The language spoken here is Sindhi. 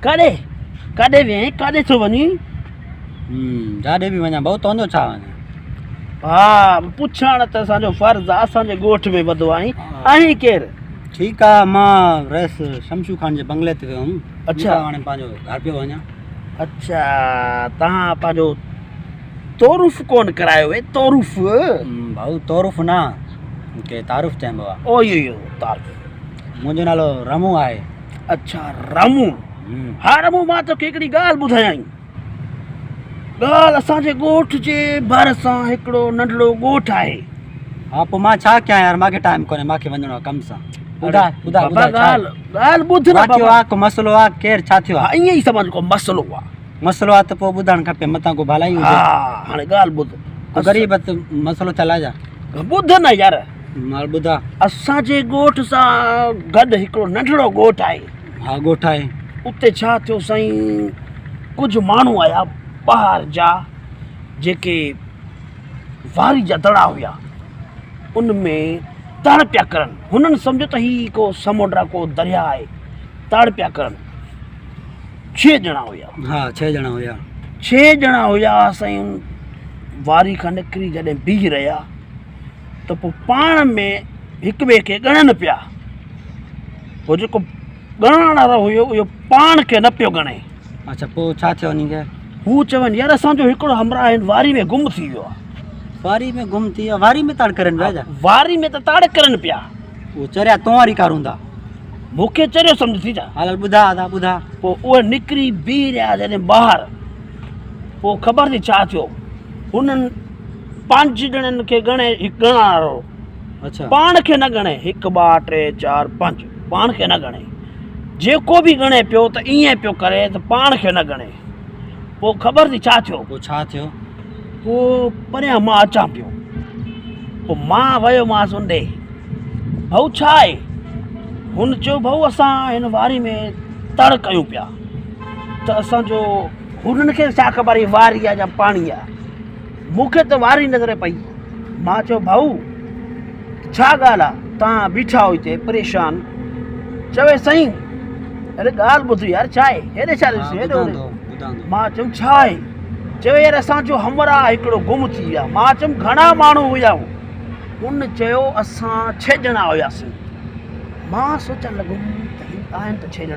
ڪاڏي ڪاڏي وئين ڪاڏي ٿو وڃين؟ جاڏي به وڃان ڀائو تنهنجو ڇا وڃي؟ ها پڇڻ ته اسان جو فرض آ اسان جي ڳوٺ ۾ وڌو آهين آهين ڪير؟ ٺيڪ آ مان رئيس شمشو خان جي بنگلي تي ويو هوم. اڇا هاڻي پنهنجو گهر پيو وڃان. اڇا تهان پنهنجو تعارف ڪون ڪرايو اي تعارف. ڀائو تعارف نه مونکي تعارف چئبو آ. او اهو اهو تعارف. منهنجو نالو رمو آهي. اڇا رمو ها رمو مان توکي هڪڙي ڳالهه ٻڌايائين ڳالهه اسان جي ڳوٺ جي ڀرسان هڪڙو ننڍڙو ڳوٺ آهي. ها پوء مان ڇا ڪيان يار مانکي ٽائيم ڪونهي مانکي وڃڻو آ ڪم سان. ٻڌاء ٻڌاء بابا ٻڌاء ڇا ڳالهه ڳالهه ٻڌ نه واقعو بابا. آ ڪو مسئلو آ ڪير ڇا ٿيو آ؟ ها ائين ئي سمجهه ڪو مسئلو آ. مسئلو آ ته پوء ٻڌڻ کپي متان ڪو ڀلائي هجي. ها هاڻي ڳالهه ٻڌ. ڪو غريب ته مسئلو ٿيل آ ڇا؟ ٻڌ نه يار. مال ٻڌاء. اسان جي ڳوٺ سان گڏ هڪڙو ننڍڙو ڳوٺ آهي. ها ڳوٺ آهي. اتي ڇا ٿيو سائين ڪجهه ماڻهو آيا ٻاهر جا جيڪي واري جا دڙا هيا ان ۾ تڙ پيا ڪرن هنن سمجهيو ته هي ڪو سمنڊ آ ڪو درياء آهي تڙ پيا ڪرن. ڇهه ڄڻا هيا. ها ڇهه ڄڻا هيا. ڇهه ڄڻا هيا سائين واري کان نڪري جڏهن بيهي رهيا ته پوء پاڻ ۾ هڪ ٻئي کي ڳڻن پيا. پوء جيڪو ڳڻڻ وارو هيو اهو پاڻ کي نه پيو ڳڻي. اڇا پوء ڇا ٿيو انهي کي؟ هو چون يار اسان جو هڪڙو همراهه هن واري ۾ گم ٿي ويو آهي. واري ۾ گم ٿي ويو واري ۾ تاڙ ڪرن پيا ڇا؟ واري ۾ ته تاڙ ڪرن پيا. اهو چريا تون واري ڪار هوندا. مون کي چريو سمجهه ٿي ڇا؟ هل هل ٻڌاء ادا ٻڌاء. پوء اهي نڪري بيهي رهيا جڏهن ٻاهر پوء خبر ٿي ڇا ٿيو هنن پنج ڄڻن کي ڳڻي هڪ ڳڻڻ وارو اڇا پاڻ کي نه ڳڻي هڪ ٻه ٽي چار پنج پاڻ کي نه ڳڻي جيڪو به ڳڻي پيو ته ائين پيو ڪري ته پاڻ کي نه ڳڻي پوء خبر ٿي ڇا ٿيو پوء ڇا ٿيو پوء پريان مان اچان پيو پوء مان ويومانس ان ڏي ڀائو ڇا آهي؟ هن چيو ڀائو اسان هن واري ۾ تڙ ڪيون پيا ته اسان جو هنن کي ڇا خبر هي واري آهي يا پاڻي آهي مون کي ته واري نظر پئي مان چيو ڀائو ڇا ڳالهه آهي تان بيٺا آهيو هتي پريشان چوي سائين اري ڳالهه ٻڌ يار ڇا آهي هيڏي ڇا ڏس هيڏي مان چيم ڇا آهي چوي يار اسان جو همراهه هڪڙو گم ٿي ويا مان چيم گهڻا ماڻهو هيا هن چيو اسان ڇهه ڄڻا هياسين. مان سوچڻ لڳم ته هي آهن ته ڇهه ڄڻا.